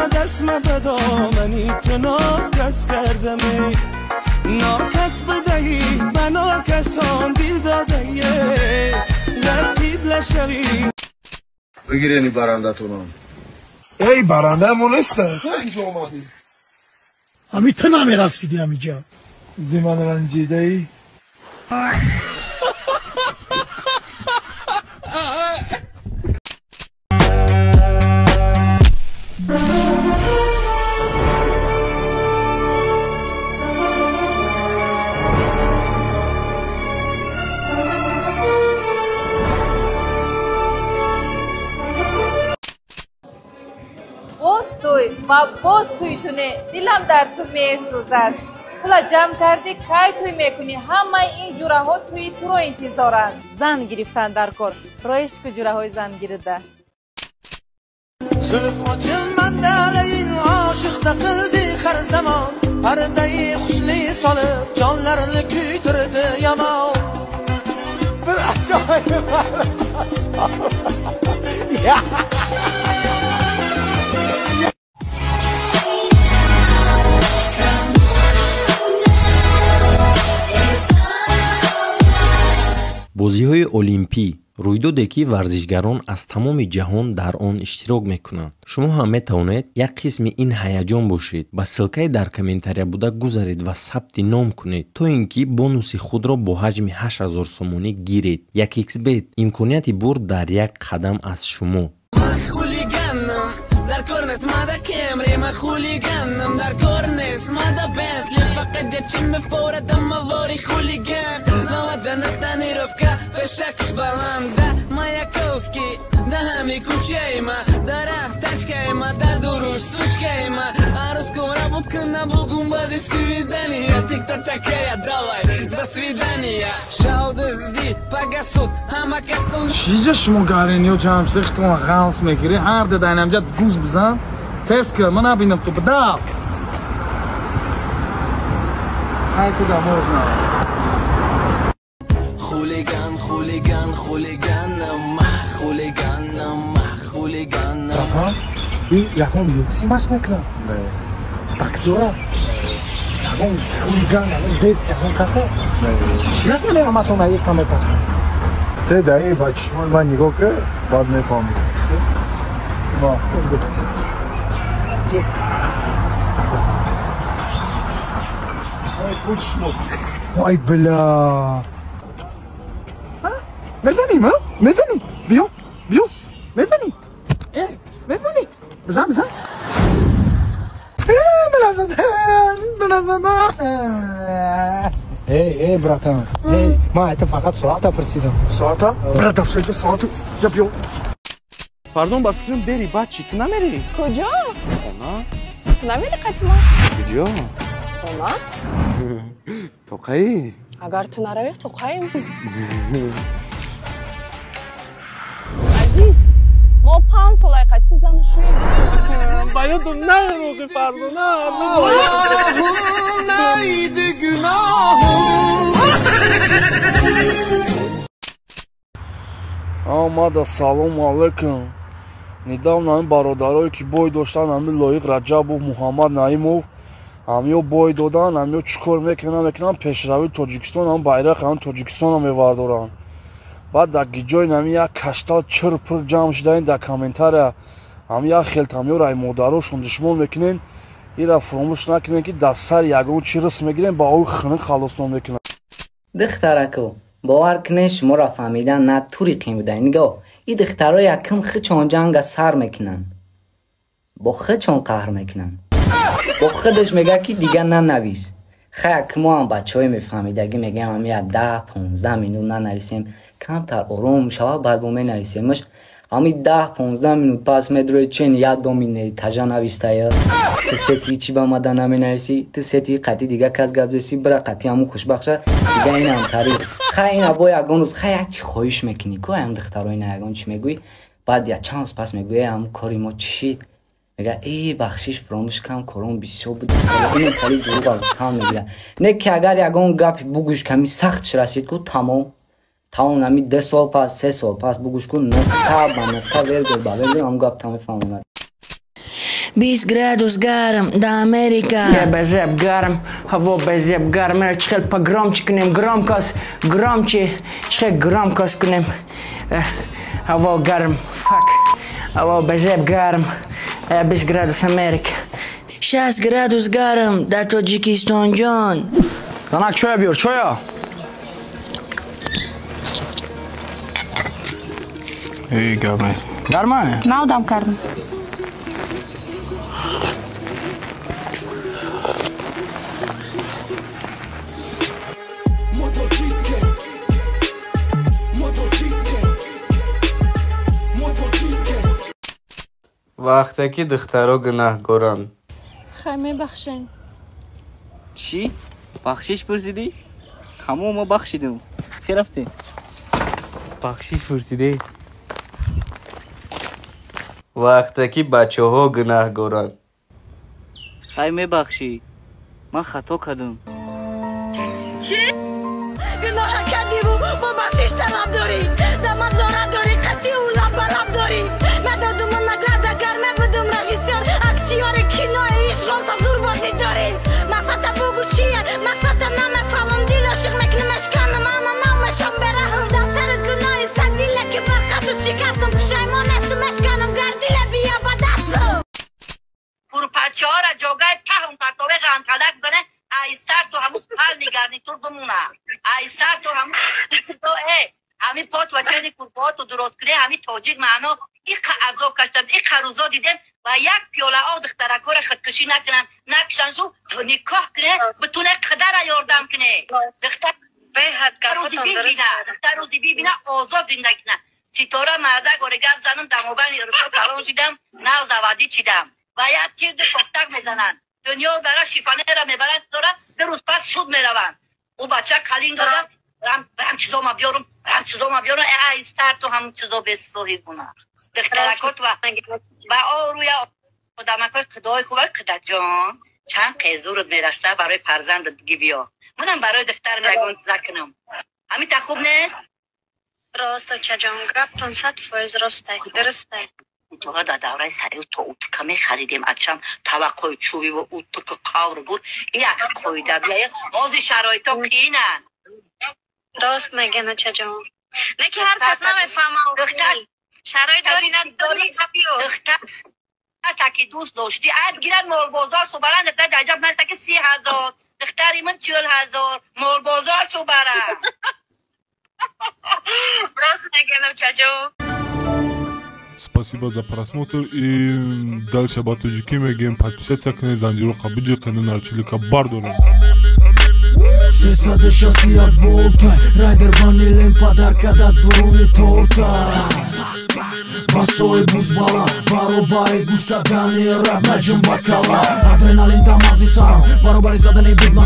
دست به دامنی تو ناکس کردمه ناکس بدهی به ناکسان دل داده در قبله شوی بگیرینی برنده تونم ای برنده مون نیست اینجا اومدی همی تو نمیرسیدی همینجا زمان رنجیده ای ва боз тӯй туне дилам дар ту месӯзад. Пула ҷамъ кардӣ, кай тӯй мекунӣ? Ҳамаи ин ҷураҳо тӯи туро интизоранд. Зан гирифтан дар кор. Роишку ҷураҳои зан гирида. Zulf ochilmanda aleyin oshiqda qildi har zamon pardai husni solib jonlarni kuydirdi yomon. Bir ajoyib бозиҳои олимпӣ рӯйдоде ки варзишгарон аз тамоми ҷаҳон дар он иштирок мекунанд. Шумо ҳам метавонед як қисми ин ҳаяҷон бошед. Ба ссилкаи дар комментария буда гузаред ва сабти ном кунед, то ин ки бонуси худро бо ҳаҷми 8000 сомонӣ гиред. 1xBet имконияти бурд дар як қадам аз шумо. Пешакш баланда Маяковский да ҳами кӯчаима дарахт тачкаима дар дуруш сучкаима арӯзкора буд кунам бугум баъди свидания ты кто такая давай до свидания шавдизди пагасуд ҳама кастон. Чиҷа шумо гарениё ҷамъ шихтон ғалс мегирӣ ҳар даданамҷа гуз бизан тез кар ман набинам ту бадав ҳай куда можно. Хулиган, хулиган, хулиганам, хулиганам, хулиганам. Братан, и ягон UFC машқ мекунам? Не. Боксёра? Ягон хулиган, ягон деск, ягон каса? Не. Чӣ мекунӣ ҳаматон аиқта метарсед? Те даи ба чишмои ман нигоҳ кар, баъд мефаҳмӣ. Ва. Ай, чишмо. Ой, бля. Мезаним, а? Мезанӣ? Биё, биё, мезанӣ? Э, мезанӣ? Бизан, бизан. Мана задан, мана задан. Эй, эй, братан, эй, ман это фақат соата пурсидам. Соата? Братан, шега соату, я биё. Фарзон, ба фикрам бери, баъд чӣ? Ту намерӣ? Куҷо? Хона. Ту намерӣ қатима? Куҷо? Хона. Тоқаӣ? Агар ту наравӣ, тоқаем. Азиз, мо 5 сол айқад ту зану шӯем. Ба ёдум наёроғи Фарзона. Найди гуноҳум. Омада салому алайкум. Недавно ҳамин бародарое ки бой доштанд, ҳамин Лоиқ Раҷабов, Муҳаммад Наимов, ҳамиё бой доданд, ҳамиё чӣ кор мекунанд, мекунанд, пешравии Тоҷикистон, ҳам байрақ ҳам Тоҷикистонро мевардоранд. Баъд дар гиҷои ҳамин як каштал чир-пир ҷамъ шудаин дар комментария, ҳамин як хелт ҳамиёро ай модарошон душмон мекунен, ира фуромӯш накунен ки дар сари ягон чӣ рис мегирен, ба ови хунук халосно мекунанд. Духтарако, бовар кунед, шуморо фаҳмидан на тури қин буда. Нигоҳ, ин духтаро якум хичон ҷанга сар мекунанд, бо хичон қаҳр мекунанд, бо худаш мегӯяд ки дигар нанавис. Хай, мо ҳам бачаҳое мефаҳмидагӣ мегӯям, ҳам як 10-15 минут нанависем, камтар ором шава, баъд бо менависемаш. Ҳами 10-15 минут пас медрои чен як доми тажа навистая. Ту сети чӣ ба мада наменависӣ, ту сети қатъи дига кас гап зесӣ, бира қатъи ҳамун хушбахша дига инам тари. Хай, ина бо ягон рӯз хай як чӣ хоҳиш мекунӣ ку ҳам духтаро ина ягон чӣ мегӯӣ, баъд як чанд рӯз пас мегӯӣ ҳамун кори мо чӣ шид? Мега э бахшиш фуромӯш кам, кором бисёр буд. Инам хали дурӯға гуфтан мегӯяд. Не ки агар ягон гапи бугӯш ками сахтш расид ку тамом. Тамом ҳами 2 сол пас, 3 сол пас бугӯш ку нуқта ба нуқта, вергол ба вергол ҳамун гап там мефаҳмонад. 20 градус гарм да Америка. Безеб гарм, ҳаво безеб гарм. Мера чихел погромче кунем, громкость, громче, чихел громкость кунем. Ҳаво гарм, фак. Ҳаво безеб гарм. 20 градус Америка. 60 градус гарм да Тоҷикистон ҷон. Занак, чоя биёр, чоя. Эй, гарм. Гарма? Навдам кардам. Вақте ки духтаро гунаҳкоранд. Хай, мебахшен. Чӣ? Бахшиш пурсидӣ? Ҳамо ма бахшидим. Хе рафтем. Бахшиш пурсидӣ. Вақте ки бачаҳо гунаҳкоранд. Хай, мебахшӣ. Ман хато кардам. Чӣ? Гуноҳа кардиву бо бахшиш талаб дорӣ. Дар мазорат дорӣ, қатъиу лаббалаб дорӣ. Медодуму награда, гар мебудум режиссёр, актёри кинои ишғолта зур бозӣ дорӣ. Мақсадта бугӯ чие? Мақсадта намефаҳмам. Дил ошиқ мекунам, ишканам, ана намешам бераҳм. Дар сарат гуноҳи сад диле ки бар қасд шикастам. Пушаймон нестам, ишканам, гар диле бия ба дастам. Курпачаҳоро ҷогаи паҳн партове ғанталак бизане, ай сар то ҳамун пални гарнитур бимона. Ай сар то ҳамун ҳамин пот ва чани курпаҳото дурост кунӣ, ҳамин тоҷик маъно иқа азоб каштам, иқа рӯзо дидем ва як пиёла об духтаракҳоро худкушӣ накунанд, накушанд, шу никоҳ куне, битуне қадара ёрдам куне. Духтар рӯзи бибина, духтар рӯзи бибина, озод зиндагӣ кунад. Ситора мардак оре гап занам, дар мобайни рӯзо калон шидам, нав завадӣ чидам. Ва як тирди кофтак мезананд. Дунё дара шифонера мебаранд, дора ду рӯз пас суд мераванд. Ӯ бача калин дорад, рам чизо ма биёрам, рам чизо ма биёрам, ай сар ту ҳамун чизо бесоҳибуна. Духтаракот ва оруя одамакои худои хуба қидаҷон, чанд қезурут мераса барои фарзандат диги биё. Манам барои духтарам ягон чиза кунам. Ҳамита хуб нест? Рост, очаҷон, гаптон 100% ростай, дурустай. Утоға дар давраи сари то утука мехаридем, ачам таваққои чӯбӣ ва утука қавр буд. Як қоида бияя, ҳозир шароито қиинанд. Рост мегӯян, очаҷон. Не ки ҳар кас намефаҳмам. Шароит дорӣ, надорӣ, гапиё. Таки дӯст доштӣ, айб гирад молбозор шо баранд, духтар даҷаб наста ки 30 000, духтари ман 40 000, молбозор шо баранд. Рост мегӯян, очаҷон. Спасибо за просмотр и дальше ба тоҷикӣ мегӯем подписаться кунед, занҷиро қабиҷи кунед, нарчилика бардоред. 361 волта райдер ванилем падарка дар дуруни торта. Басои бузбала баробари гӯш кардани раб наҷум ба кала. Адреналин дар мағзи сарам баробари задани бигма.